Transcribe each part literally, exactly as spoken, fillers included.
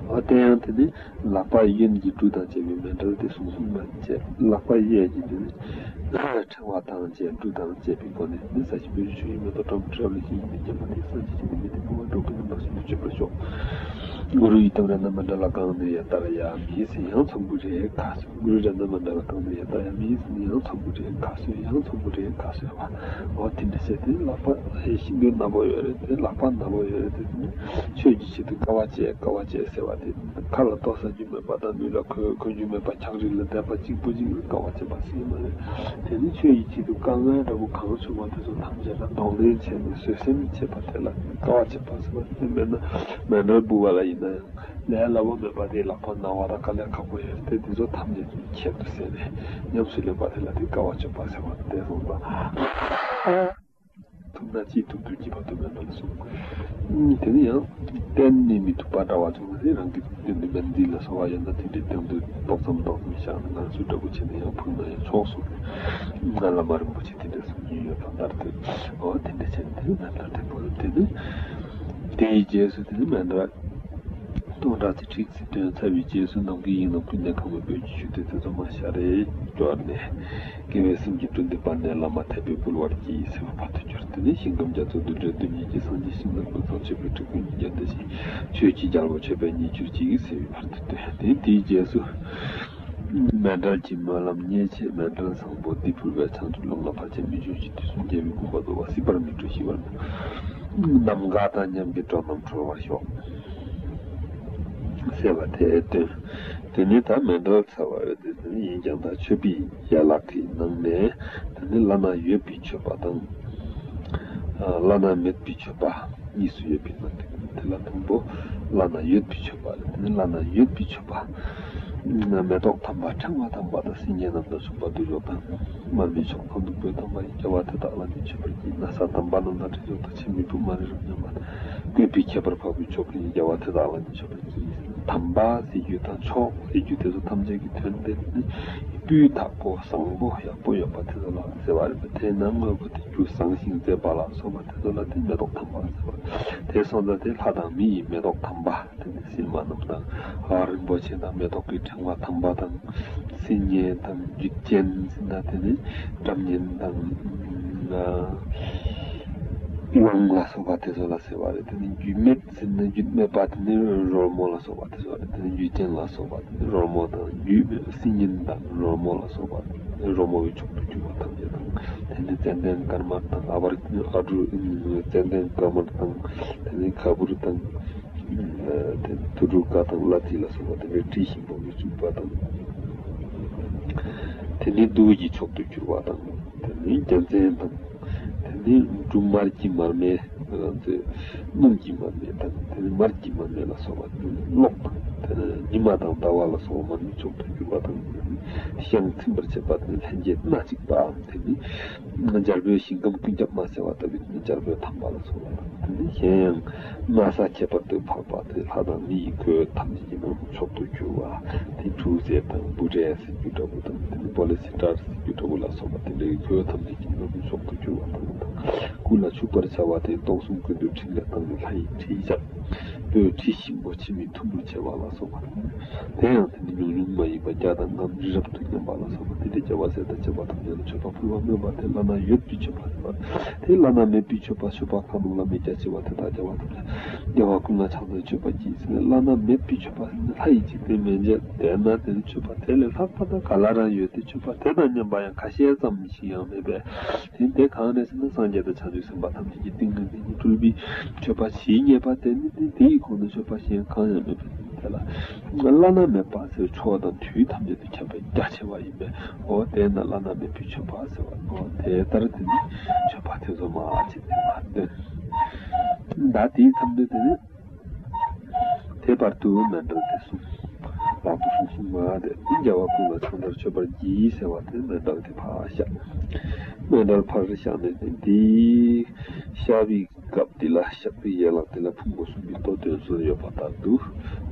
འོ་དེ་ཡང་དེ་ནི་ལག་པ་གཡོན་གྱི་འབྲུ་དང་བཅས་པའི་མཎྜལ་དེ་གསུངས་གསུངས་པ་བཅས། ལག་པ་གཡས་ཀྱི་དེ་ནི་ཕྲེང་བ་དང་བཅས་འབྲུ་དང་བཅས་པའི་སྒོ་ནས་ནི་ས་གཞི་སྤོས་ཆུ་ཡི་མེ་ཏོག་ཁྲ་བོ་ཁྲ་བོ་ལ་ཞིང་ཡིན་ཏེ། བརྒྱན་པ་དེ་སངས་རྒྱས་ཀྱི་བསྟན་པའི་དེ་ཕུང་བོ་འགྲོ་ཀུན་ལ་བརྟན་པར་བྱེད་པར་ཤོག། གུ་རུ་ཡི་དམ་རཏྣ་མཎྜལ་གང་ནས་ཡང་ལྟར་ཡང་མིན་ཟིན་ཡང་ཚོམ་བུ་རེ་ཁ་གསོས། གུ་རུ་རཏྣ་མཎྜལ་གང་ནས་ཡང་ལྟར་ཡང་མིན་ཟིན་ཡང་ཚོམ་བུ་རེ་ཁ་གསོས། ཡང་ཚོམ་བུ་རེ་ཁ་གསོས་པ། འོ་དེ་འདྲ་བྱས་ཏེ་ལག་པ་ཤིན་ཏུ་ནག་པོ་ཡོད་རེད་དེ། ལག་པ་ནག་པོ་ཡོད་རེད་དེ། ཆོས་ཀྱི་ཆེད་དུ་དཀའ་བ་སྤྱད་དཀའ་བ་སྤྱད་ཟེར་བ་དེ། ཁ་ལ་ལྟོ་ཟ་རྒྱུ་མེད་པ་དང་ལུས་ལ་གོས་གོན་རྒྱུ་མེད་པ། འཁྱག་རིལ་ལ་བསྡད་པ་གཅིག་པུ་གཅིག་ལ་དཀའ་བ་སྤྱད་པ་ཟེར་མ་རེད། དེ་ནི་ཆོས་ཀྱི་ཆེད་དུ་དཀའ་ངལ་འདྲ་པོ་གང་བྱུང་བ་དེ་ཚོ་ཐམས་ཅད་ལ་གདོང་ལེན་བྱས་ནས་བཟོད་སེམས་བྱེད་པ་དེ་ལ་དཀའ་བ་སྤྱད་པ་ཟེར་བ་དེ། མེད་ན་མཎྜལ་འབུལ་བ་ལ་ཡིན་ན་ཡང་ལས་སླ་པོ་མེད་པ་དེ། ལག་པ་ན་བ་དང་དཀའ་ལས་ཁག་པོ་ཡོད་དེ། དེ་ཚོ་ཐམས་ཅད་ཁྱད་དུ་བསད་ནས་ཉམས་སུ་ལེན་པ་དེ་ལ་དེ་དཀའ་བ་སྤྱད་པ་ཟེར་བ་དེ་གསུངས་པ། ཐུབ་ན་ཅིས་ཐུབ་ཏུ་བགྱིས་པ་ཐུབ་པའི་ལམ་གསུངས། དེ་ནི་ཡང་གཏན་ནས་མི་ཐུབ་པ་འདྲ་བ་བྱུང་བ་དེ། རང་གི་གཏན་དུ་མཎྜལ་ལ་སོགས་པ་ཡོད་ན་དེ་འདྲའི་སྟེང་དུ་ཏོག་ཙམ་ཏོག་ཙམ་བཞག་ནས་ངལ་གསོ་འདྲ་པོ་བྱས་ནས་ཡང་ཕུལ་ན་ཡང་ཆོག་གསུངས་ནས། ང་བླ་མ་རིན་པོ་ཆེ་དེ་འདྲ་གསུང་གི་ཡོད་པ་ལྟར་དུ། འོ་དེ་འདྲ་བྱས་ནས་དེ་ནི་མཎྜལ་དེ་ཕུལ། དེ་ནི་དེའི་རྗེས་སུ་དེ་ནི་མཎྜལ་སྟོང་ཕྲག་གཅིག་ཁྲི་ཚིག་བདུན་ཚར་བའི་རྗེས་སུ་ནམ་མཁའི་དབྱིངས་ན་ཀུན་ནས་ཁང་བའི་སྤོས་ཀྱི་ཆུ་དེ་དེ་ཚོ་མ་ཤ་རེ་སྐྱོར་ནས། དགེ་བའི་སེམས་ཀྱི་དྲུང་དུ་སྦར་ནས། བླ་མ་དད་པས་འབུལ་བར་བགྱི་ཟེར་བ་བར་དུ་གྱུར། དེ་ནས་ཞིང་ཁམས་རྒྱ་མཚོ་འདུ་འབྲལ་དོན་གཉིས་ཀྱི་སངས་རྒྱས་ཞིང་རྣམས་ཀུན་བཟང་མཆོད་པའི་སྤྲིན་ཕུང་གཉིས་ཀྱང་བདེ་ཞིང་མཆོད་ཅིང་རྒྱལ་བ་མཆོད་པས་མཉེས་གྱུར་ཅིག་ཟེར་བའི་བར་དུ་བཏོན། དེ་དེའི་རྗེས་སུ་མཎྜལ་གྱི་སྨོན་ལམ་མཉེས་བྱེད། མཎྜལ་བཟང་པོ་འདི་ཕུལ་བས། བྱང་ཆུབ་ལམ་ལ་བར་ཆད་མི་འབྱུང་ཞིང་། དུས་གསུམ་རྒྱལ་བའི་དགོངས་པ་རྫོགས་པ། སྲིད་པར་མི་འཁྲུལ་ཞི་བར་མོས། ནམ་མཁའ་དང་མཉམ་པའི་འགྲོ་རྣམས་གྲོལ་བར་ཤོག་ཟེར་བ་དེ་བཏོན། དེ་ནས་ད་མཎྜལ་ཚར་བ་རེད། དེ་ནས་ཡིན་ཀྱང་ད་མཆོད་པའི་ཡན་ལག་གི་ནང་ནས་དེ་ནས་བླ་ན་ཡོད་པའི་མཆོད་པ་དང་། ཨ། བླ་ན་མེད་པའི་མཆོད་པ་གཉིས་སུ་ཡོད་པའི་ནང་གི་དེ་ལ་དང་པོ་བླ་ན་ཡོད་པའི་མཆོད་པ་རེད། དེ་ནས་བླ་ན་ཡོད་པའི་མཆོད་པ། མེ་ཏོག་དམ་པ་ཕྲེང་བ་དམ་པ་དང་། སིལ་སྙན་རྣམས་དང་མཆོད་པ་བདུད་འཇོམས་དང་། མར་མེ་མཆོག་ཐམ་བདུག་སྤོས་དམ་པ་ཡིས། རྒྱལ་བ་དེ་དག་བླ་ན་མཆོད་པར་བགྱི། ན་བཟའ་དམ་པ་རྣམས་དང་། དྲི་བསིལ་དང་ཕྱེ་མའི་བུ། མ་ཎི་རབ་མཉམ་པ་དང་། བཀོད་པའི་ཁྱད་པར་འཕགས་པའི་མཆོག་ཕུད་ཀྱིས། རྒྱལ་བ་དེ་དག་བླ་ན་མཆོད་པར་བགྱི། དམ་པ་ཟེར་རྒྱུ་དང་མཆོག་ཟེར་རྒྱུ་དེ་ཚོ་ཐམས་ཅད་ཀྱི་དོན་དེ་ནི་སྤུས་དག་པོ་བཟང་པོ་ཡག་པོ་ཡོད་པ་དེ་ཚོ་ལ་ཟེར་བ་རེད་པ། དེས་ན་དངོས་པོ་དེ་རྒྱུ་བཟང་ཞིང་མཛེས་པ་ལ་སོགས་པ་དེ་ཚོ་ལ་དེ་མེ་ཏོག་དམ་པ་ཟེར་བ་རེད། དེ་སོང་ཙང་དེ་ལྷ་དང་མི་ཡི་མེ་ཏོག་དམ་པ། དེ་ནས་སིལ་མ་རྣམས་དང་། ཨ། རིན་པོ་ཆེ་དང་མེ་ཏོག་གི་ཕྲེང་བ་དམ་པ་དང་། སིལ་སྙན་དང་། རྒྱུད་ཅན་ཟེར་ན་དེ་ནི་སྒྲ་སྙན་དང་། ཨ། ལོང་ལ་སོགས་པ་དེ་ཚོ་ལ་ཟེར་བ་རེད། དེ་ནི་རྒྱུད་མེད་ཟེར་ན་རྒྱུད་མེད་པ་དེ་ནི་རོལ་མོ་ལ་སོགས་པ་དེ་ཚོ་རེད། དེ་ནི་རྒྱུད་ཅན་ལ་སོགས་པ་དེ་ནི་རོལ་མོ་དང་། རྒྱུད་མེད་སིལ་སྙན་དང་རོལ་མོ་ལ་སོགས་པ་དེ་ནི་རོལ་མོ་བའི་མཆོག་ཏུ་གྱུར་པ་ཐམས་ཅད་དང་། དེ་ནི་ཙན་དན་དཀར་དམར་དང་། ཨ་བར་ཨ་གྲུ། ཙན་དན་དཀར་དམར་དང་། དེ་ནི་ག་བུར་དང་། དེ་དུ་དྲུ་ཀ་དང་ལ་ཏི་ལ་སོགས་པ་དེ་འདྲའི་དྲི་ཞིམ་པོ་མི་བྱུག་པ་དང་། དེ་ནི་བདུད་ཀྱི་མཆོག་ཏུ་གྱུར་པ་དང་། དེ་ནི་རྒྱལ་མཚན་དང་། དེ་ནི་འབྲུ་མར་གྱི་མར་མེ། ང་ཚོས་སྣུམ་གྱི་མར་མེ་དང་། དེ་ནི་མར་གྱི་མར་མེ་ལ་སོགས་པ་དེ་ནི་གློག་དང་། དེ་ནི་ཉི་མ་དང་ཟླ་བ་ལ་སོགས་པ་མར་མེའི་མཆོག་ཏུ་གྱུར་པ་དང་། དེ་ནི་ཤིང་ཚིམ་པར་བྱེད་པ་དེ་ནི་ལྷན་སྐྱེས་སྣ་གཅིག་པའམ། དེ་ནི་རྒྱལ་པོའི་ཞིང་ཁམས་ཀུན་ཁྱབ་མ་ཟེར་བ་ལྟ་བུའི་རྒྱལ་པོའི་དམ་པ་ལ་སོགས་པ་དང་། དེ་ནི་གཞན་ཡང་ན་བཟའ་ཁྱད་པར་དུ་འཕགས་པ་དེ་ལྷ་དང་མི་ཡི་གོས་ཐམས་ཅད་ཀྱི་ནང་དུ་མཆོག་ཏུ་གྱུར་པ། དེ་འབྲུ་ཟེར་དང་བུ་རས་ཟེར་རྒྱུ་འདྲ་པོ་དང་། དེ་ནི་པོ་ལི་སི་ཏྲ་ཟེར་རྒྱུ་འདྲ་པོ་ལ་སོགས་པ་དེ་འདྲའི་གོས་ཐམས་ཅད་ཀྱི་ནང་དུ་མཆོག་ཏུ་གྱུར་པ་དང་། སྐུ་ལ་བྱུག་པར་བྱ་བ་དེ་ཏོག་གསུམ་ཀུན་ཏུ་ཕྲིན་ལས་དང་ནི་ལྷ་ཡི་དྲི་ཞིམ་པོ་ཕྱི་མིག་ཐུམ་ཕུ་བྱེད་པ་ལ་སོགས་པ། དེ་ཡང་དེ་ནི་ཉུང་ཉུང་མ་ཡིན་པ་བརྒྱ་དང་ལྔ་བཅུ་རབ་ཏུ་མཉམ་པ་ལ་སོགས་པ་དེ་འདྲའི་བྱ་བ་ཟད་མཐའ་ཆད་པ་ཐམས་ཅད་ལ་མཆོད་པ་ཕུལ་བ་སྨོན་པ་དེ་བླ་ན་ཡོད་པའི་མཆོད་པ་ཟེར་བ། དེ་བླ་ན་མེད་པའི་མཆོད་པ། མཆོད་པ་ཁ་ནང་ལ་མེད་ཀྱང་བྱེ་བ་དེ་དག་རྒྱལ་བ་ཐམས་ཅད་རྒྱལ་བ་ཀུན་ལ་ཕྱག་འཚལ་མཆོད་པར་བགྱི་ཟེར་ནས། བླ་ན་མེད་པའི་མཆོད་པ་ཟེར་ནས་ལྷ་ཡི་འཇིག་རྟེན་མན་ཆད་བསྡད་ན་དེ་ནི་མཆོད་པ་དེ་ལས་ལྷག་པ་དང་ག་ལ་རང་ཡོད་དེ། མཆོད་པ་དེ་དང་མཉམ་པ་ཡང་ཁ་ཤས་ཙམ་ཞིག་ཡང་མེད་པས། དེ་དེ་གང་རེད་ཟེར་ན། སངས་རྒྱས་དང་བྱང་ཆུབ་སེམས་དཔའ་ཐམས་ཅད་ཀྱི་ཏིང་ངེ་འཛིན་གྱིས་སྤྲུལ་པའི་མཆོད་པ་ཇི་སྙེད་པ་དེ་ནི། དེ་དེ་ཡི་གོང་དུ་མཆོད་པ་གཞན་གང་ཡང་མེད་པས། དེ་ལ་བླ་ན་མེད་པ་ཟེར་བའི་ཕྱོགས་དང་དུས་ཐམས་ཅད་དུ་ཁྱབ་པའི་རྒྱ་ཆེ་བ་ཡིན་པས། འོ་དེས་ན་བླ་ན་མེད་པའི་མཆོད་པ་ཟེར་བ། འོ་དེ་ལྟར་དེ་ནི་མཆོད་པ་དེ་ཚོ་མ་ཅིག་དེ་མ་འདོན། ད་དེའི་མཚམས་དུ་དེ་ནི། དེ་བར་དུ་མཎྜལ་དེ་གསུངས། ལག་ཏུ་གསུང་གསུང་མ་དེ་རྒྱལ་བ་ཀུན་ལ་ཕྱག་འཚལ་མཆོད་པར་བགྱི་ཟེར་བ་དེ་མཎྜལ་དེ་ཕར་བཞག་མཎྜལ་ཕར་བཞག་ནས་དེ་འདི་བཤགས་པའི་སྐབས་ འདི་ལ་བཤགས་པའི་ཡན་ལག་དེ་ལ་ཕུང་པོ་གསུམ་པའི་མདོ་སྟོན་སྲོལ་ཡོད་པ་ལྟར་དུ།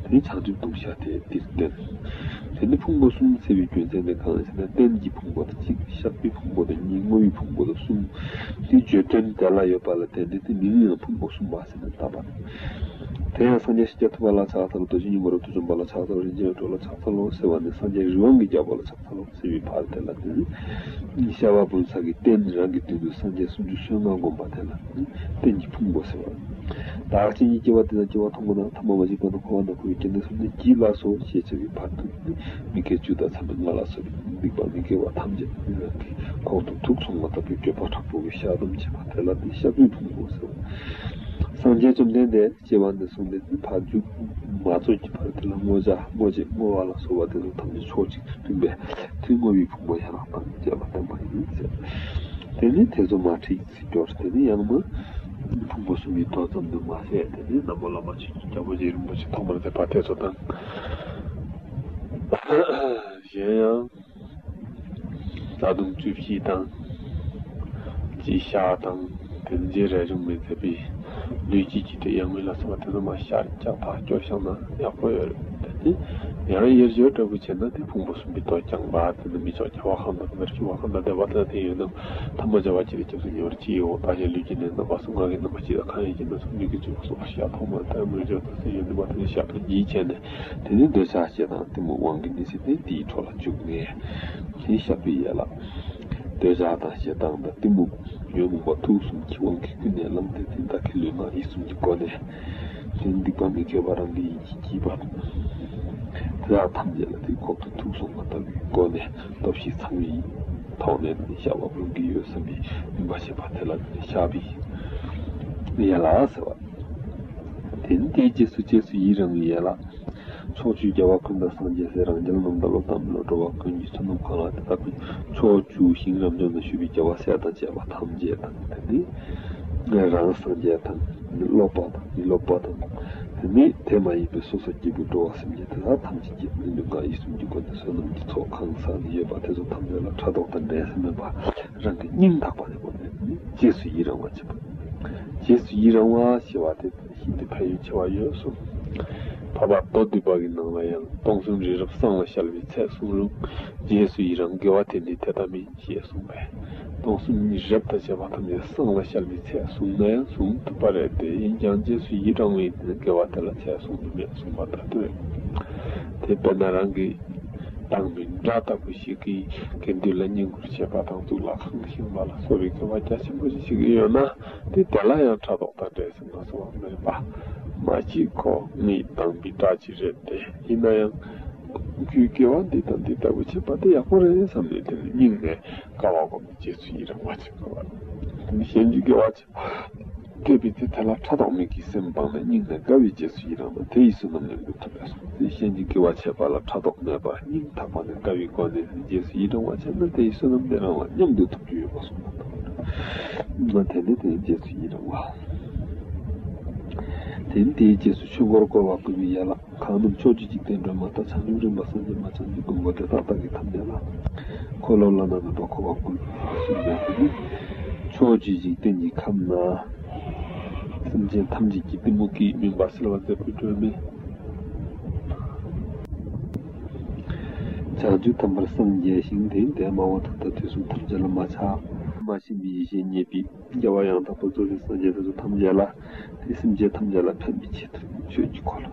དེ་ནི་བྱང་ཆུབ་ལྟུང་བཤགས་དེ་འདིར་སྟོན། དེ་ནི་ཕུང་པོ་གསུམ་ཟེར་བའི་རྒྱུ་མཚན་དེ་གང་ཡིན་ཟེར་ན། རྟེན་གྱི་ཕུང་པོ་དང་གཅིག་བཤགས་པའི་ཕུང་པོ་དང་གཉིས། བསྔོ་བའི་ཕུང་པོ་དང་གསུམ། དེའི་བརྗོད་དོན་དེ་ལ་ཡོད་པ་ལ་བརྟེན་ཏེ་དེ་མིང་ཡང་ཕུང་པོ་གསུམ་པ་ཟེར་ནས་བཏགས་པ་རེད། དེ་ཡང་སངས་རྒྱས་ཤཱཀྱ་ཐུབ་པ་ལ་ཕྱག་འཚལ་ལོ། རྡོ་རྗེ་སྙིང་པོ་རབ་ཏུ་འཇོམས་པ་ལ་ཕྱག་འཚལ་ལོ། རིན་ཆེན་འོད་འཕྲོ་ལ་ཕྱག་འཚལ་ལོ་ཟེར་བ་ནི་སངས་རྒྱས་རི་དབང་གི་རྒྱལ་པོ་ལ་ཕྱག་འཚལ་ལོ་ཟེར་བའི་བར་དེ་ལ་བརྟེན། བཤགས་པ་འབུལ་ས་གི་རྟེན་རང་གི་མདུན་དུ་སངས་རྒྱས་སུམ་ཅུ་སོ་ལྔ་བསྒོམ་པ་དེ་ལ་བརྟེན། རྟེན་གྱི་ཕུང་པོ་ཟེར་བ། བདག་གཅིག་ཉིད་སྐྱེ་བ་འདི་དང་སྐྱེ་བ་ཐོག་མ་དང་ཐ་མ་མ་མཆིས་པ་དང་། འཁོར་བ་ནང་འཁོར་བའི་སྐྱེ་གནས་གསུམ་དང་བགྱིས་ལ་སོགས་ཞེས་བྱ་བའི་བར་དུ་ནི། མི་དགེ་བཅུ་དང་མཚམས་མེད་ལྔ་ལ་སོགས་པའི་སྡིག་པ་མི་དགེ་བ་ཐམས་ཅད་ནི་རང་གི་ཁོག་ཏུ་དུག་མཚུངས་པ་ལྟ་བུའི་འགྱོད་པ་དྲག་པོ་གིས་བཤགས་སྡོམ་བྱེད་པ་དེ་ལ་ནི་བཤགས་པའི་ཕུང་པོ་ཟེར། སངས་རྒྱས་བཅོམ་ལྡན་འདས་སྐྱེ་བ་ནས་བཟུང་སྟེ་ཕར་མཇུག་མ་རྫོགས་ཀྱི་བར་དེ་ལ་བསྔོ་བྱ་བསྔོ་བྱེད་བསྔོ་བ་ལ་སོགས་པ་དེ་ཚོ་ཐམས་ཅད་ཕྱོགས་གཅིག་ཏུ་བསྟུན་པས་དེ་བསྔོ་བའི་ཕུང་པོ་ཡན་ལག་དང་བཅས་པ་བསྟན་པ་ཡིན་ཟེར། དེ་ནི་དེ་ཚོ་མ་ཁྲིད་ཚིག་སྐྱོར། དེ་ནི་ཡང་ན་ཕུང་པོ་གསུམ་པའི་མདོ་ཙམ་དུ་མ་ཟད། དེ་ནི་ན་མོ་བླ་མ་ཆོས་ཀྱི་རྒྱལ་པོ་རྗེ་རིན་པོ་ཆེ་ཐོག་མར་མཛད་པ་དེ་ཚོ་དང་། གཞན་ཡང་། ད་དུང་བཅུ་བཞི་དང་། དཀྱིལ་ཞགས་དང་། དེ་ནི་རྗེ་རས་ཆུང་མས་མཛད་པའི་ལུས་ཀྱི་སྤྱི་དེ་ཡང་མིན་ལ་སོགས་པ་དེ་ཚོ་མ་ཤར་ཀྱག་ཐག་སྐྱོ་བཞག་ན་ཡག་པོ་ཡོད་རེད། དེ་ནི་ཡང་ཡིར་བརྗོད་འདྲ་པོ་བྱས་ན་དེ་ཕུང་པོ་གསུམ་པའི་མདོ་རྐྱང་པ་དེ་ནི་མི་མཆོག་རྒྱལ་བ་ཤིང་རྟ་དང་། ནར་གྱི་བ་གང་དང་ལྡན་པ་དང་། དེ་ཡོད་ན་ཐ་མ་བྱ་བ་ཅི་རིགས་སྐྱབས་སུ་ཉེ་བར་མཆིའོ། བདག་གཞན་ལུས་ཀྱི་གནས་རྣམ་པ་གསུམ་ཀ་གི་རྣམ་པ་སྤྱི་དང་། གང་ཡིན་གྱི་ན་ཚོགས་ལུས་ཀྱི་སྤྱི་བོ་སོགས་ཤ་ཐོག་མ་ལྟར་མོས་སྦྱོར་དང་སེམས་ཡོད་ནུས་པ་དེ་ནི་ཤ་ཕུད་ཀྱིས་བྱས་ནས། དེ་ནི་འདོད་ཆགས་ཞེ་སྡང་གཏི་མུག་དབང་གིས་ནི་ཟེར་ཏེ་དེའི་འཕྲོ་ལ་འཇུག་ནས། དེ་བཤགས་པའི་ཡན་ལག་འདོད་ཆགས་དང་ཞེ་སྡང་དང་གཏི་མུག་ཉོན་མོངས་པ་དུག་གསུམ་གྱི་དབང་གིས་ཀུན་ནས་བསླངས་ཏེ་དེ་བདག་གི་ལུས་ངག་ཡིད་གསུམ་གྱི་སྒོ་ནས། དེ་ནི་སྡིག་པ་མི་དགེ་བ་རང་གི་ཡིད་ཀྱིས་བགྱིས་པ། དེ་དག་ཐམས་ཅད་ལ་དེ་ཁོག་ཏུ་དུག་སོང་བ་ལྟ་བུའི་སྒོ་ནས་སྟོབས་བཞི་ཚང་བའི་ཐོག་ནས་བཤགས་པ་འབུལ་གྱི་ཡོད་བསམ་པའི་སྨོན་པ་བྱེད་པ་དེ་ལ་བཤགས་པའི་ཡན་ལག་ཟེར་བ། དེ་ནི་དེའི་རྗེས་སུ་རྗེས་སུ་ཡི་རང་བའི་ཡན་ལག་ཕྱོགས་བཅུའི་རྒྱལ་བ་ཀུན་དང་སངས་རྒྱས་སྲས། རང་རྒྱལ་རྣམས་དང་བློ་དང་མི་སློབ་འགྲོ་བ་ཀུན་གྱི་བསོད་ནམས་གང་ལ་དེ་དག་ཀུན། ཕྱོགས་བཅུའི་ཞིང་རབ་འབྱམས་ན་བཞུགས་པའི་རྒྱལ་བ་སྲས་དང་བཅས་པ་ཐམས་ཅད་དང་། དེ་ནི་རང་སངས་རྒྱས་དང་། མི་སློབ་པ་དང་། མི་སློབ་པ་དང་། དེ་ནི་དེ་མ་ཡིན་པའི་སོ་སོ་སྐྱེས་བུ་འགྲོ་བ་སེམས་ཅན་དེ་དག་ཐམས་ཅད་ཀྱི་ལུས་ངག་ཡིད་གསུམ་གྱི་སྒོ་ནས་བསོད་ནམས་ཀྱི་ཚོགས་གང་ཟག་ནི་ཡོད་པ་དེ་ཚོ་ཐམས་ཅད་ལ་ཕྲག་དོག་དང་འགྲན་སེམས་མེད་པ་རང་གི་སྙིང་ཐག་པ་ནས་བསྒོམས་ནས། དེ་ནི་རྗེས་སུ་ཡི་རང་བ་བྱེད་པ། རྗེས་སུ་ཡི་རང་བ་ཞེས་པ་དེ་ཤིན་ཏུ་ཕན་ཡོན་ཆེ་བ་ཡོད་གསུངས། འཕགས་པ་མདོ་སྡུད་པ་གི་ནང་ལ་ཡང་སྟོང་གསུམ་རི་རབ་བསངས་ལ་བཤལ་བའི་ཚད་གསུངས་རུང་། རྗེས་སུ་ཡི་རང་དགེ་བ་དེ་འདྲའི་དེ་ལྟ་མིན་ཞེས་གསུངས་པས། སྟོང་གསུམ་རི་རབ་དང་བཅས་པ་ཐམས་ཅད་བསངས་ལ་བཤལ་བའི་ཚད་གསུངས་ན་ཡང་གསུང་ཐུབ་པ་རེད་དེ། ཡིན་ཀྱང་རྗེས་སུ་ཡི་རང་བའི་དགེ་བ་དེ་ལ་ཚད་གསུངས་ནི་མེད་གསུངས་པ་ལྟར་དུ་རེད། དེ་དཔེར་ན་རང་གི་དང་མི་འདྲ་ལྟ་བུ་ཞིག་གིས་དགེ་འདུན་ལ་བསྙེན་བཀུར་བྱེད་པ་དང་གཙུག་ལག་ཁང་བཞེངས་པ་ལ་སོགས་པའི་དགེ་བ་རྒྱ་ཆེན་པོ་ཞིག་བྱེད་ཀྱི་ཡོད་ན། དེ་དེ་ལ་ཡང་ཕྲག་དོག་དང་འགྲན་སེམས་ལ་སོགས་པ་མེད་པ། མ་གཅིག་ཁོ་ངས་བཏང་བའི་བཀྲ་ཅི་རེད་དེ། ཡིན་ན་ཡང་ཁོས་དགེ་བ་འདི་དང་འདི་ལྟ་བུ་བྱེད་པ་དེ་ཡག་པོ་རེད་བསམ་ནས་དེ་ནི་སྙིང་ནས་དགའ་བ་སྒོམ་ནས་རྗེས་སུ་ཡི་རང་བ་བྱེད་དགོས་པ། དེ་ནི་གཞན་གྱི་དགེ་བ་བྱེད་པ་དེ་བས་དེ་དེ་ལ་ཕྲག་དོག་མིག་གི་སེམས་སྤངས་ནས་སྙིང་ནས་དགའ་བའི་རྗེས་སུ་ཡི་རང་ན་དེ་ཡི་བསོད་ནམས་མྱང་འདས་ཐོབ་པས་སོ། དེ་གཞན་གྱི་དགེ་བ་བྱེད་པ་ལ་ཕྲག་དོག་མེད་པར་སྙིང་ཐག་པ་ནས་དགའ་བའི་སྒོ་ནས་རྗེས་སུ་ཡི་རང་བ་བྱས་ན་དེ་ཡི་བསོད་ནམས་དེ་རང་ལ་མཉམ་དུ་ཐོབ་རྒྱུ་ཡོད་པ་གསུངས་པ་དང་། དེ་ནི་དེ་ཡི་རྗེས་སུ་ཡི་རང་བ། དེ་ནི་དེའི་རྗེས་སུ་ཆོས་འཁོར་བསྐོར་བ་བསྐུལ་བའི་ཡན་ལག །གང་རྣམས་ཕྱོགས་བཅུའི་འཇིག་རྟེན་སྒྲོན་མ་ལྟར། བྱང་ཆུབ་རིམ་པ་སངས་རྒྱས་མ་བྱོན་གྱི་མགོན་པོ་དེ་དག་བདག་གིས་ཐམས་ཅད་ལ། འཁོར་ལོ་བླ་ན་མེད་པ་བསྐོར་བ་བསྐུལ་ཞེས་པའི་དེ་ནི། ཕྱོགས་བཅུའི་འཇིག་རྟེན་གྱི་ཁམས་ན། སེམས་ཅན་ཐམས་ཅད་ཀྱི་གཏི་མུག་གིས་མུན་པ་སེལ་བར་མཛད་པའི་སྒྲོན་མེ། བྱང་ཆུབ་ཐོབ་པར་སངས་རྒྱས་ཤིང་། དེ་ཡི་དེ་མ་འོངས་ད་ལྟ་དུས་གསུམ་ཐམས་ཅད་ལ་མ་ཆགས། མ་ཞེན་པའི་ཡེ་ཤེས་རྙེད་པའི་རྒྱལ་བ་ཡང་དག་པར་རྫོགས་པའི་སངས་རྒྱས་དེ་ཚོ་ཐམས་ཅད་ལ། དེ་སེམས་ཅན་ཐམས་ཅད་ལ་ཕན་པའི་ཆེད་དུ་ཆོས་ཀྱི་འཁོར་ལོ་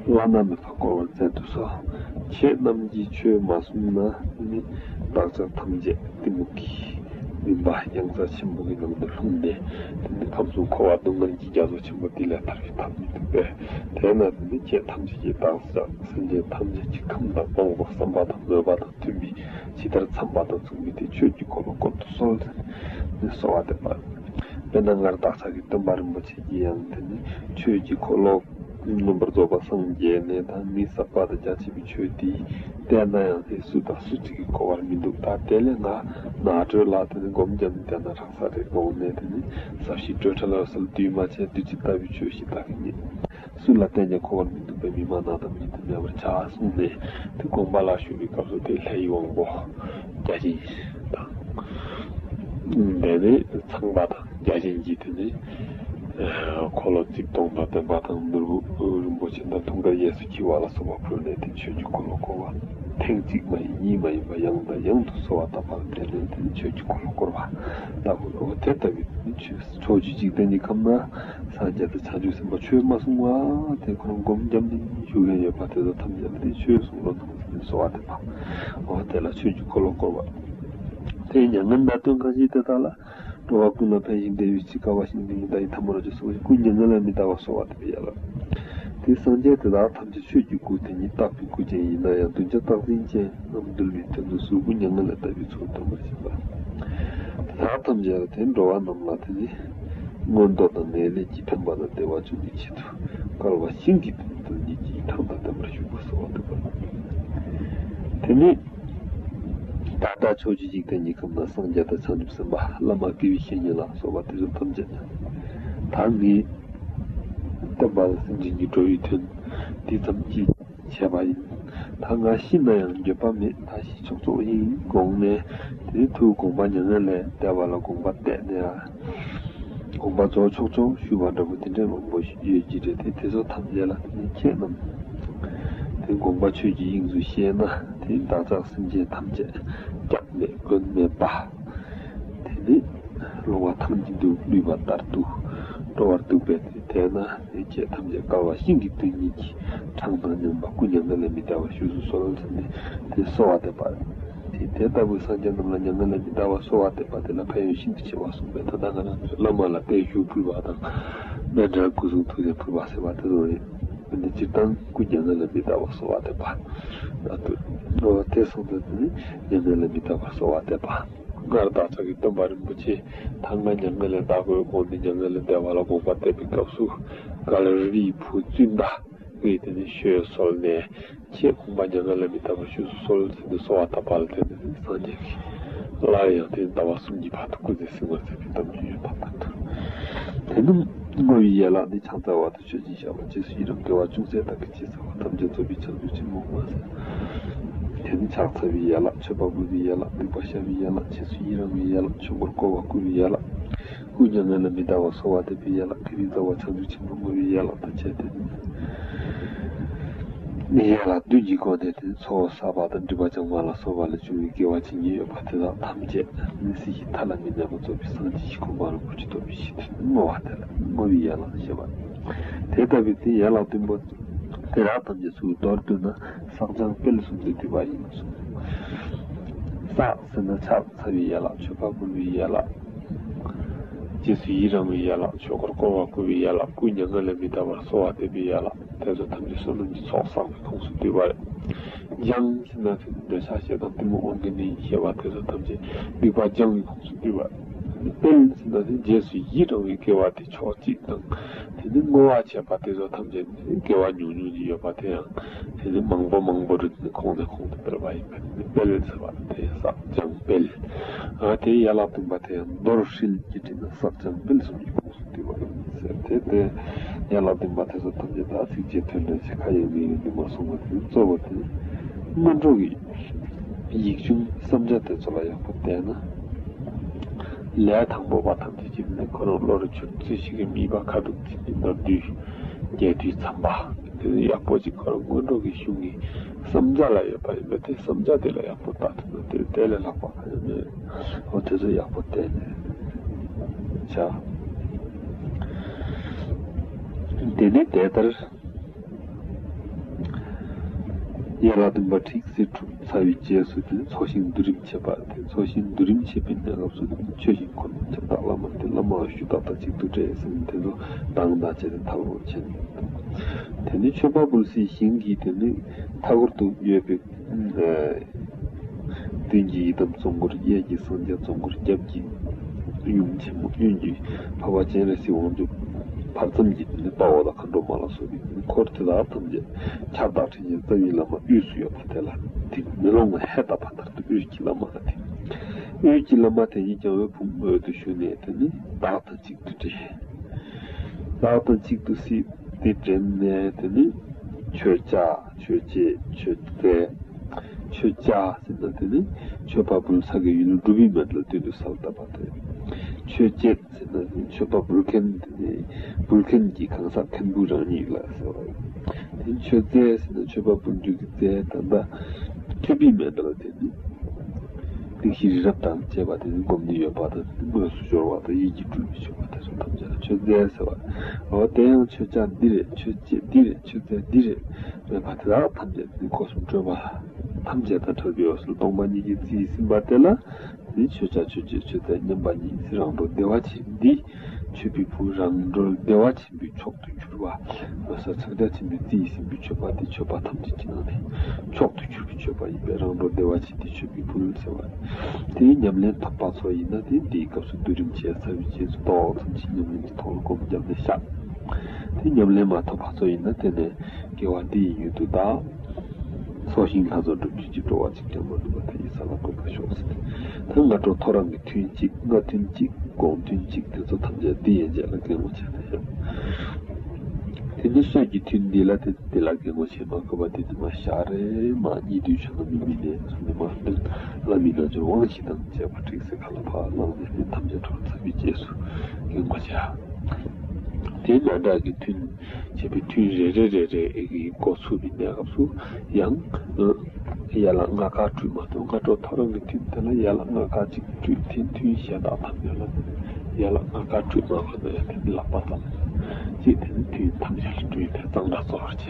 བླ་ན་མེད་པ་བསྐོར་བར་མཛད་དུ་གསོལ། ཁྱེད་རྣམས་ཀྱིས་ཆོས་མ་བསྲུངས་ན་ནི། བདག་ཅག་ཐམས་ཅད་གཏི་མུག་གི་མུན་པ་གཡང་ས་ཆེན་པོ་གི་ནང་དུ་ལྷུང་ནས། དེ་ནི་ཁམས་གསུམ་འཁོར་བ་སྡུག་བསྔལ་གྱི་རྒྱ་མཚོ་ཆེན་པོ་འདི་ལས་ཐར་བའི་ཐབས་མི་ཐུབ་པས། དེས་ན་དེ་ནི་ཁྱེད་ཐམས་ཅད་ཀྱིས་བདག་ཅག་སེམས་ཅན་ཐམས་ཅད་ཀྱི་ཁམས་དང་དབང་པོ་བསམ་པ་དང་མོས་པ་དང་མཐུན་པའི་ཇི་ལྟར་འཚམ་པ་དང་མཚུངས་པའི་དེ་ཆོས་ཀྱི་འཁོར་ལོ་བསྐོར་དུ་གསོལ་ཟེར་ནས་གསོལ་བ་འདེབས་པ། དཔེར་ན་སྔར་བདག་ཅག་གི་སྟོན་པ་རིན་པོ་ཆེ་གིས་ཡང་དེ་ནི་ཆོས་ཀྱི་འཁོར་ལོ་མངོན་པར་རྫོགས་པར་སངས་རྒྱས་ནས་ད་མི་བསགས་པ་དང་རྒྱ་ཆེ་བའི་ཆོས་འདི་བསྟན་ན་ཡང་དེ་སུ་དང་སུ་གཅིག་གིས་གོ་བར་མི་འདུག །ད་དེ་ལས་ང་ནགས་ཁྲོད་ལ་དེ་ནི་སྒོམ་རྒྱབ་ནས་བསྡད་ན་རག་ས་རེད་དགོངས་ནས། དེ་ནི་ཟབ་ཞི་སྤྲོས་བྲལ་འོད་གསལ་འདུས་མ་བྱས་བདུད་རྩི་ལྟ་བུའི་ཆོས་ཤིག་བདག་གིས་རྙེད། སུ་ལ་བསྟན་ཀྱང་གོ་བར་མི་འདུག་པས། མི་སྨྲ་ན་དང་མི་དང་མེད་པར་བྱ་གསུངས་ནས། དེ་དགོངས་པ་ལ་ཞུགས་པའི་སྐབས་སུ་དེ་ལྷའི་དབང་པོ་བརྒྱ་བྱིན་དང་། དེ་ནས་ཚངས་པ་དང་བརྒྱ་བྱིན་གྱིས་དེ་ནི་ འཁོར་ལོ་རྩིབས་སྟོང་དང་ལྡན་པ་དང་ནོར་བུ་རིན་པོ་ཆེ་དང་དུང་དཀར་གཡས་སུ་འཁྱིལ་བ་ལ་སོགས་པ་ཕུལ་ནས་དེ་ཆོས་ཀྱི་འཁོར་ལོ་བསྐོར་བ། ཐེངས་གཅིག་མ་ཡིན་གཉིས་མ་ཡིན་པར་ཡང་དང་ཡང་དུ་གསོལ་བ་བཏབ་པ་ལ་དེ་ནས་དེ་ནི་ཆོས་ཀྱི་འཁོར་ལོ་བསྐོར་བ་ལྟ་བུ་ལོ། དེ་ལྟ་བུའི་དེ་ནི་ཆོས་ཕྱོགས་བཅུའི་འཇིག་རྟེན་གྱི་ཁམས་ན་སངས་རྒྱས་དང་བྱང་ཆུབ་སེམས་དཔའ་ཆོས་མ་གསུང་བ་དེ་ཁོ་རང་སྒོམ་རྒྱབ་ནས་བཞུགས་མཁན་ཡོད་པ་དེ་ཚོ་ཐམས་ཅད་ལ་དེ་ཆོས་གསུང་རོགས་གནང་ཟེར་ནས་གསོལ་བ་འདེབས་པ། འོ་དེ་ལ་ཆོས་ཀྱི་འཁོར་ལོ་བསྐོར་བ། དེའི་མྱ་ངན་ལས་འདའ་སྟོན་གང་ཞིག་དེ་དག་ལ། འགྲོ་བ་ཀུན་ལ་ཕན་ཞིང་བདེ་བའི་ཕྱིར། དཀའ་བ་གཞན་དུ་མི་འདའ་བའི་ཐབས་མ་རབ་ཅན་སོགས་ཀྱི་སྐུ་མྱ་ངན་ལས་མི་འདའ་བར་གསོལ་བ་འདེབས་པའི་ཡན་ལག། དེ་སངས་རྒྱས་དེ་དག་ཐམས་ཅད་ཆོས་ཀྱི་སྐུ་དེ་ཉིད་རྟག་པའི་སྐུ་ཅན་ཡིན་ན་ཡང་གདུལ་བྱ་རྟག་འཛིན་ཅན་རྣམས་གདུལ་བའི་དོན་དུ་གཟུགས་སྐུ་མྱ་ངན་ལས་འདའ་བའི་ཚུལ་སྟོན་པར་བྱེད་པ། དེ་དག་ཐམས་ཅད་ལ་དེ་འགྲོ་བ་རྣམས་ལ་དེ་ནི་མངོན་རྟོགས་དང་ངེས་ལེགས་ཀྱི་ཕན་པ་དང་བདེ་བ་འབྱུང་བའི་ཆེད་དུ་སྐལ་བ་ཤིང་གི་མདུན་དུ་ཉིད་ཀྱིས་ཐང་དང་ལྡན་པར་བཞུགས་པར་གསོལ་བ་འདེབས་པ། དེ་ནི། ད་ལྟ་ཕྱོགས་བཅུའི་འཇིག་རྟེན་གྱི་ཁམས་ན་སངས་རྒྱས་དང་བྱང་ཆུབ་སེམས་དཔའ་བླ་མ་དགེ་བའི་བཤེས་གཉེན་ལ་སོགས་པ་དེ་ཚོ་ཐམས་ཅད་ད་ངས་བསྟན་པ་དང་སེམས་ཅན་གྱི་འགྲོ་བའི་དོན་འདི་ཙམ་གྱིས་བྱས་པ་ཡིན། ད་ང་ཤི་ན་ཡང་འགྱོད་པ་མེད། ད་ཤི་ཆོག་ཆོག་ཡིན་དགོངས་ནས་དེ་ཐུགས་དགོངས་པ་མྱ་ངན་ལས་འདས་པ་ལ་དགོངས་པ་གཏད་ནས་ཨ། དགོངས་པ་རྫོགས་ཆོག་ཆོག་ཞུས་པ་འདྲ་པོ་དེ་འདྲའི་མང་པོ་ཞིག་ཡོད་ཀྱི་རེད་དེ། དེ་ཚོ་ཐམས་ཅད་ལ་དེ་ནི་ཁྱེད་རྣམས་དེ་དགོངས་པ་ཆོས་ཀྱི་དབྱིངས་སུ་ཤེས་ན་དེ་བདག་ཅག་སེམས་ཅན་ཐམས་ཅད་སྐྱབས་མེད་མགོན་མེད་པ། དེ་ནི་ལོང་བ་ཐང་ཅིག་ཏུ་བླུགས་པ་ལྟར་དུ་འགྲོ་བར་འདུག་པས། དེ་ཐལ་ན་དེ་ཁྱེད་ཐམས་ཅད་སྐལ་བ་ཤིང་གི་མདུན་ཉིད་ཀྱི་འཕྲང་དང་མཉམ་པ་སྐུ་མྱ་ངན་ལས་མི་འདའ་བར་བཞུགས་སུ་གསོལ་ཟེར་ནས་དེ་གསོལ་བ་འདེབས་པ། དེ་དེ་ལྟ་བུའི་སངས་རྒྱས་རྣམས་ལ་མྱ་ངན་ལས་མི་འདའ་བར་གསོལ་བ་འདེབས་པ་དེ་ལ་ཕན་ཡོན་ཤིན་ཏུ་ཆེ་བ་གསུངས་པས། ད་ལྟ་ང་རང་ཚོས་བླ་མ་ལ་བརྟན་བཞུགས་ཕུལ་བ་དང་། སྨན་སྦྱིན་སྐུ་གསུང་ཐུགས་རྟེན་ཕུལ་བ་ཟེར་བ་དེ་ཚོ་རེད། འདི་སྤྱིར་བཏང་སྐུ་མྱ་ངན་ལས་མི་འདའ་བར་གསོལ་བ་འདེབས་པ། ད་དུ་ནོ་དེ་སོང་ཙང་དེ་ནི་མྱ་ངན་ལས་མི་འདའ་བར་གསོལ་བ་འདེབས་པ། སྔར་བདག་ཅག་གི་སྟོན་པ་རིན་པོ་ཆེ་ད་ང་མྱ་ངན་ལས་འདའ་དགོས་དགོངས་ནས་མྱ་ངན་ལས་འདའ་བ་ལ་དགོངས་པ་གཏད་པའི་སྐབས་སུ་ཀ་ལ་རི་བོ་བཙུན་ད། ངས་དེ་ནས་ཞུས་གསོལ་ནས། ཁྱེད་དགོངས་པ་མྱ་ངན་ལས་མི་འདའ་བར་བཞུགས་སུ་གསོལ་ཟེར་ནས་གསོལ་བ་བཏབ་པ་ལ་དེ་ནས་སངས་རྒྱས་ཀྱིས་སླར་ཡང་དེ་ཟླ་བ་གསུམ་གྱི་བར་དུ་སྐུ་ཚེ་བསྲིང་བར་མཛད་པའི་གཏམ་རྒྱུད་ཡོད་པ་ལྟར་དུ། དེ་ནི་བསྔོ་བའི་ཡན་ལག་ནི། ཕྱག་འཚལ་བ་དང་མཆོད་ཅིང་བཤགས་པ། རྗེས་སུ་ཡི་རང་དགེ་བ་ཅུང་ཟད་དག་གིས་བྱས་ཟེར་བ་ཐམས་ཅད་རྫོགས་པའི་བྱང་ཆུབ་ཆེན་པོ་སྨྲ་ཟེར། དེ་ནི་ཕྱག་འཚལ་བའི་ཡན་ལག་མཆོད་པ་འབུལ་བའི་ཡན་ལག་སྡིག་པ་བཤགས་པའི་ཡན་ལག་རྗེས་སུ་ཡི་རང་བའི་ཡན་ལག་ཆོས་འཁོར་བསྐོར་བ་བསྐུལ་བའི་ཡན་ལག་སྐུ་མྱ་ངན་ལས་མི་འདའ་བར་གསོལ་བ་འདེབས་པའི་ཡན་ལག་དགེ་བའི་རྩ་བ་བྱང་ཆུབ་ཆེན་པོ་བསྔོ་བའི་ཡན་ལག་དང་བཅས་ཏེ། ཡན་ལག་བདུན་གྱི་སྒོ་ནས་དེ་ཚོགས་བསགས་པ་དང་སྒྲིབ་པ་སྦྱང་བ་ལ་སོགས་པ་ལས་བྱུང་བའི་དགེ་བ་ཇི་སྙེད་ཡོད་པ་དེ་དག་ཐམས་ཅད་ནི་སྲིད་ཞིའི་མཐའ་ལ་མི་གནས་པར་རྫོགས་པའི་སངས་རྒྱས་ཀྱི་གོ་འཕང་རིན་པོ་ཆེ་ཐོབ་པའི་ཕྱིར་དུ་བསྔོ་བ་དེ་ལ་བསྔོ་བའི་ཡན་ལག་ཞེས་པ། དེ་ལྟ་བུའི་དེ་ཡན་ལག་བདུན་པོ་དེ་དག་ཐམས་ཅད་ཚུར་མདོར་བསྡུས་ན་བསགས་སྦྱང་སྤེལ་གསུམ་དུ་འདུས་པ་ཡིན་གསུངས། བསགས་ཟེར་ན་ཕྱག་འཚལ་བའི་ཡན་ལག་མཆོད་པ་འབུལ་བའི་ཡན་ལག་རྗེས་སུ་ཡི་རང་བའི་ཡན་ལག་ཆོས་འཁོར་བསྐོར་བ་བསྐུལ་བའི་ཡན་ལག་སྐུ་མྱ་ངན་ལས་མི་འདའ་བར་གསོལ་བ་འདེབས་པའི་ཡན་ལག་དེ་ཚོ་ཐམས་ཅད་བསོད་ནམས་ཀྱི་ཚོགས་བསགས་པའི་ཁོངས་སུ་འདུས་པ་རེད། སྦྱང་ཟེར་ན་དེ་འདོད་ཆགས་ཞེ་སྡང་གཏི་མུག་དབང་གིས་ནི་ཞེས་པ་དེ་ཚོ་ཐམས་ཅད་སྡིག་པ་སྦྱང་བའི་ཁོངས་སུ་འདུས་པ་རེད། སྤེལ་ཟེར་ན་དེ་རྗེས་སུ་ཡི་རང་བའི་དགེ་བ་དེ་ཕྱོགས་གཅིག་དང་། དེ་ནི་བསྔོ་བ་བྱས་པ་དེ་ཚོ་ཐམས་ཅད་ནི་དགེ་བ་ཉུང་ཉུང་ཅིག་ཡོད་པ་དེ་ཡང་དེ་ནི་མང་པོ་མང་པོ་རུ་ནི་ཁོང་ནས་ཁོང་དུ་སྤེལ་བ་ཡིན་པས་ནི་སྤེལ་ཟེར་བ་དེ་བསགས་སྦྱང་སྤེལ། ཨ་དེ་ཡན་ལག་བདུན་པ་དེ་ཡང་མདོར་ཧྲིལ་གྱིས་དྲིལ་ན་བསགས་སྦྱང་སྤེལ་གསུམ་གྱི་ཁོངས་སུ་འདུས་པ་ཡིན་ཟེར་ཏེ། དེ་ཡན་ལག་བདུན་པ་དེ་ཚོ་ཐམས་ཅད་ད་ཚིགས་བཅད་ཐོན་ལས་ཀྱི་ཁ་ཡང་མིག་ཡང་འདུས་མ་གསུངས་པ་དེ་གཙོ་བོ་དེ་སྔོན་འགྲོ་གི་ཡིག་ཆུང་བསམ་བྱ་དེ་ཚོ་ལ་ཡག་པོ་བལྟས་ན། ལས་དང་པོ་པ་ཐམས་ཅད་ཀྱི་ནི་ཁོ་རང་བློ་རུ་ཆུད་ཚུལ་ཞིག་གི་དམིགས་པ་ཁ་ཐུག་ཅིག་གི་མདོར་བསྡུས་རྒྱས་བསྡུས་ཚན་པ་དེ་ནི་ཡག་པོ་ཅིག་ཁོ་རང་སྔོན་འགྲོ་གི་གཞུང་གི་བསམ་བྱ་ལ་ཡོད་པ་ཡིན་པས་དེ་བསམ་བྱ་དེ་ལ་ཡག་པོ་ལྟ་ཐུབ་ན་དེ་དེ་ལས་ལྷག་པ་གང་ཡང་མེད། འོ་དེ་ཚོ་ཡག་པོ་བལྟས་ནས་བྱ། དེ་ནས་དེ་ལྟར། ཡན་ལག་བདུན་པ་ཁྲིག་སེ་གྲུབ་ཚར་བའི་རྗེས་སུ་དེ་ཚོགས་ཞིང་བསྡུ་རིམ་བྱེད་པ་དེ། ཚོགས་ཞིང་བསྡུ་རིམ་བྱེད་པའི་གནས་སྐབས་སུ་དེ་ཆོས་ཞིང་འཁོར་ཁྱབ་བདག་བླ་མ་དེ་བླ་མ་ཞུ་དག་དང་གཅིག་ཏུ་འདྲེས་ཟིན་དེ་ཚོ་དང་དང་བཅས་ཏེ་ཐལ་བོར་བྱེད། དེ་ནི་མཆོད་པ་འབུལ་སའི་ཞིང་གི་དེ་ནི་མཐའ་སྐོར་དུ་ཡོད་པའི་མདུན་གྱི་ཡི་དམ་གཙོ་འཁོར། གཡས་ཀྱི་སངས་རྒྱས་གཙོ་འཁོར། རྒྱབ་ཀྱི་གཡོན་ཆེན་མོ། གཡོན་གྱི་འཕགས་པ་སྤྱན་རས་གཟིགས་དབང་ཕྱུག། བར་མཚམས་ཀྱི་དཔའ་བོ་དང་མཁའ་འགྲོ་མ་ལ་སོགས་པའི་འཁོར་དེ་དག་ཐམས་ཅད་ཁྱབ་བདག་ཕྲིན་ཅན་རྩ་བའི་བླ་མ་དབུས་སུ་ཡོད་པ་དེ་ལ་དེ་མེ་ལོང་ལ་ཧེ་ད་བ་ལྟར་དུ་དབུས་ཀྱི་བླ་མ་ལ་དེ། དབུས་ཀྱི་བླ་མ་དེ་ཉིད་ཀྱང་འོད་ཕུང་འོད་དུ་ཞུ་ནས་དེ་ནི་བདག་དང་གཅིག་ཏུ་འདྲེས། བདག་དང་གཅིག་ཏུ་སྲིད་དེ་འདྲེས་ནས་དེ་ནི་ཆོས་རྒྱལ། ཆོས་རྗེ། ཆོས་རྒྱལ། ཆོས་རྒྱལ་ཟེར་ན་དེ་ནི་མཆོད་པ་འབུལ་ས་གི་ཡུལ་སྒྲུབ་པའི་མཎྜལ་སྟོད་དུ་གསལ་བཏབ་པ་དེ། མཆོད་བྱེད་ཟེར་ན་མཆོད་པ་འབུལ་མཁན་དེ་ནི་འབུལ་མཁན་གྱི་གང་ཟག་མཁན་པོ་རང་ཉིད་ལ་ཟེར་བ་རེད། དེ་མཆོད་རྫས་ཟེར་ན་མཆོད་པ་འབུལ་རྒྱུ་གི་རྫས་ད་ལྟ་མཆོད་པའི་མཎྜལ་དེ་ནི་ཏིག་ཤི་རི་རབ་དང་བཅས་པ་དེ་ནི་སྒོམ་ནི་ཡོད་པ་དང་དངོས་སུ་འབྱོར་བ་དང་ཡིད་ཀྱིས་སྤྲུལ་པའི་མཆོད་པ་དེ་ཚོ་ཐམས་ཅད་ལ་མཆོད་རྫས་ཟེར་བ་རེད། འོ་དེ་ཡང་མཆོད་བྱ་འདི་རེད། མཆོད་བྱེད་འདི་རེད། མཆོད་རྫས་འདི་རེད། མེད་པ་དེ་དག་ཐམས་ཅད་ནི་སྒོ་གསུམ་སྤྲོས་པ་ཐམས་ཅད་དང་བྲལ་བའི་འོད་གསལ་སྟོང་པ་ཉིད་ཀྱིས་རྩིས་ཟིན་པ་དེ་ལ། དེ་མཆོད་བྱ་མཆོད་བྱེད་མཆོད་རྫས་མཉམ་པ་ཉིད་རང་གྲོལ་བདེ་བ་ཆེན་འདི། མཆོད་པའི་ཕུང་རང་གྲོལ་བདེ་བ་ཆེན་པོའི་མཆོག་ཏུ་གྱུར་པ། འོད་གསལ་ཕྱག་རྒྱ་ཆེན་པོའི་རྩིས་ཟིན་པའི་མཆོད་པ་དེ་མཆོད་པ་ཐམས་ཅད་ཀྱི་ནང་ནས་མཆོག་ཏུ་གྱུར་པའི་མཆོད་པ་ཡིན་པས་རང་གྲོལ་བདེ་བ་ཆེན་འདི་མཆོད་པའི་ཕུང་ཟེར་བ། དེའི་ཉམས་ལེན་ཐོབ་པ་ཚོ་ཡིན་ན་དེ་འདིའི་སྐབས་སུ་བསྡུས་རིམ་བྱས་ཚར་བའི་རྗེས་སུ་ཏོག་ཙམ་ཞིག་ཉམས་ལེན་གྱི་ཐོག་ལ་སྒོམ་བརྒྱབ་ནས་བཞག་དེ་ཉམས་ལེན་མ་ཐོབ་པ་ཚོ་ཡིན་ན་དེ་ནས་དགེ་བ་འདི་ཡིན་ཡོད་དུ་གདའ། ཚོགས་ཞིང་ལྷ་ཚོགས་སྒྲུབ་བྱེད་ཀྱི་སྤྲོ་བ་གཅིག་ཀྱང་མ་ནུབ་པ་དེ་ཡི་ས་ལ་འགོད་པར་ཤོག་ཟེར། ད་སྔ་དྲོ་ཐོ་རངས་ཀྱི་ཐུན་གཅིག་སྔ་ཐུན་གཅིག་དགོང་ཐུན་གཅིག་དེ་ཚོ་ཐམས་ཅད་འདི་ཡན་ཆད་ལ་གད་མོ་བྱས་ནས་བཞག་དེ་ནི་སྲོད་ཀྱི་ཐུན་འདི་ལ་དེ་དེ་ལ་གད་མོ་བྱེད་མ་དགོས་པ་དེ་དེ་མ་ཤ་རེ་མ་གཉིད་དུས་ཆུ་ན་མི་མི་ནས་ཚུར་ནས་མ་སྤེལ་བླ་མའི་རྣལ་འབྱོར་དབང་བཞི་དང་བཅས་པ་ཁྲིགས་སེ་ཁ་ལ་ཕར་བླངས་ནས་དེ་ཐམས་ཅད་གྲོལ་ཚར་བའི་རྗེས་སུ་གད་མོ་བྱས། དེ་མཎྜལ་གྱི་ཐུན། བྱས་པའི་ཐུན་རེ་རེ་རེ་རེ་ཨེ་གི་འགོ་ཚུགས་པའི་གནས་སྐབས་སུ་ཡང་། ཡན་ལག་ལྔ་ཀ་བཀྲུས་མ་ཐུབ་སྔ་དྲོ་ཐོ་རངས་ཀྱི་ཐུན་དེ་ལ་ཡན་ལག་ལྔ་ཀ་གཅིག་བཀྲུས་ཐུན་ཐུན་གཞན་དག་ཐམས་ཅད་ལ་ཡན་ལག་ལྔ་ཀ་བཀྲུས་མ་ཕོད་ན་ཡང་དེ་ནི་ལག་པ་ཙམ་གཅིག་དེ་ནི་ཐུན་ཐམས་ཅད་ལ་བཀྲུས་ཏེ་གཙང་སྦྲ་གཙོ་བོར་བྱས།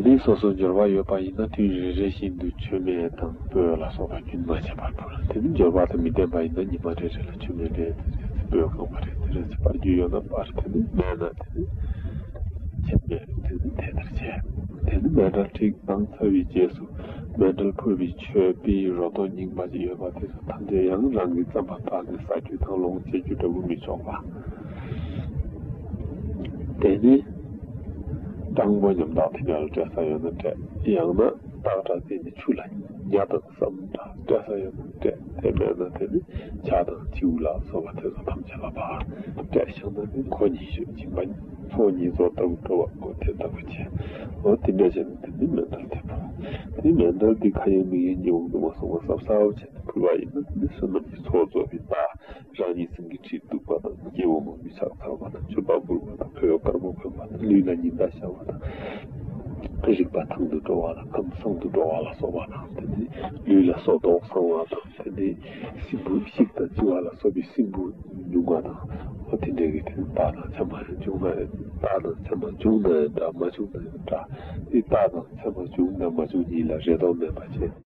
དེ་ནས་སོ་སོ་འབྱོར་བ་ཡོད་པ་ཡིན་ན་ཐུན་རེ་རེ་བཞིན་དུ་མཆོད་མེ་དང་སྤོས་ལ་སོགས་པ་རྒྱུན་མ་ཆད་པར་ཕུལ། དེ་ནས་འབྱོར་བ་དང་མི་ལྡན་པ་ཡིན་ན་ཉི་མ་རེ་རེ་ལ་མཆོད་མེ་རེ་རེ་སྤོས་རྐང་པ་རེ་རེ་ཕར་རྒྱུ་ཡོད་ན་ཕར། དེ་ནས་མེད་ན་དེ་ནས་མཆོད་མེ་རེ་དེ་ནས་དེ་ལྟར་བྱས། དེ་ནས་མཎྜལ་ཁྲིགས་བཏང་ཚར་བའི་རྗེས་སུ་མཎྜལ་ཕུལ་བའི་མཆོད་པའི་རོ་ཏོག་རྙིང་པ་ཅིག་ཡོད་པ་དེ་ཚོ་ཐམས་ཅད་ཡང་རང་གི་རྩམ་པ་བཏགས་ནས་ཟ་རྒྱུ་དང་ལོངས་སྤྱོད་རྒྱུ་འདྲ་བོ་མི་ཆོག་པ། དེ་ནས་སྤྲང་པོ་ཉམ་ཐག་དེ་འདྲ་ལ་སྤྲད་ས་ཡོད་ན་སྤྲད། ཡང་ན་སྟག་འདྲ་དེ་ནི་ཆུ་ལ་ཉ་དང་སྲམ་འདྲ་སྤྲད་ས་ཡོད་ན་སྤྲད། དེ་མེད་ན་དེ་ནི་བྱ་དང་བྱིའུ་ལ་སོགས་པ་དེ་ཚོ་ཐམས་ཅད་ལ་ཕར་སྤྲད་བཞག་ན་ནི་ཁོ་ཉིད་ཤོད་སྦྱིན་པ་ཚོགས་གཉིས་རྫོགས་ལྟ་བུ་འགྲོ་བ་ཁོ་དེ་ལྟ་བུ་བྱས། འོ་དེ་འདྲ་བྱས་ན་དེ་ནི་མཎྜལ་དེ་ཕུལ། དེ་མཎྜལ་དེ་ཁ་ཡང་མིག་ཡང་གཉིད་འོང་དུ་མ་སོང་བ་སྲབ་སྲབ་བྱས་ནས་ཕུལ་བ་ཡིན་ན་དེ་ནི་བསོད་ནམས་ཀྱི་ཚོགས་རྫོགས་པའི་རྟགས། རང་ཉིད་སེམས་ཀྱི་ཁྲིད་གཏུགས་པ་དང་སྐྱེ་བོ་མང་པོའི་ཕྱག་འཚལ་བ་དང་མཆོད་པ་འབུལ་བ་དང་ཕོ་བའི་དཀར་པོ་གོན་པ་དང་ལུས་ལ་ཉི་ཟླ་ཤར་བ་དང་། རིག་པ་ཐང་དུ་འགྲོ་བ་དང་ཁམས་གསུམ་དུ་འགྲོ་བ་ལ་སོགས་པ་དང་དེ་ནས་ལུས་ལ་སོ་ཏོག་སངས་བ་དང་དེ་ནས་སྲིན་བུ་ཤིག་དང་བཅིང་བ་ལ་སོགས་པའི་སྲིན་བུ་འབྱུང་བ་དང་། འོ་དེ་འདྲ་གི་དེ་ནས་རྟགས་དང་མཚན་མ་ཡང་བྱུང་ན་རྟགས་དང་མཚན་མ་བྱུང་ན་ཡང་འདྲ་མ་བྱུང་ན་ཡང་འདྲ། དེ་རྟགས་དང་མཚན་མ་བྱུང་དང་མ་བྱུང་གཉིས་ལ་རེ་དོགས་མེད་པ་བྱས།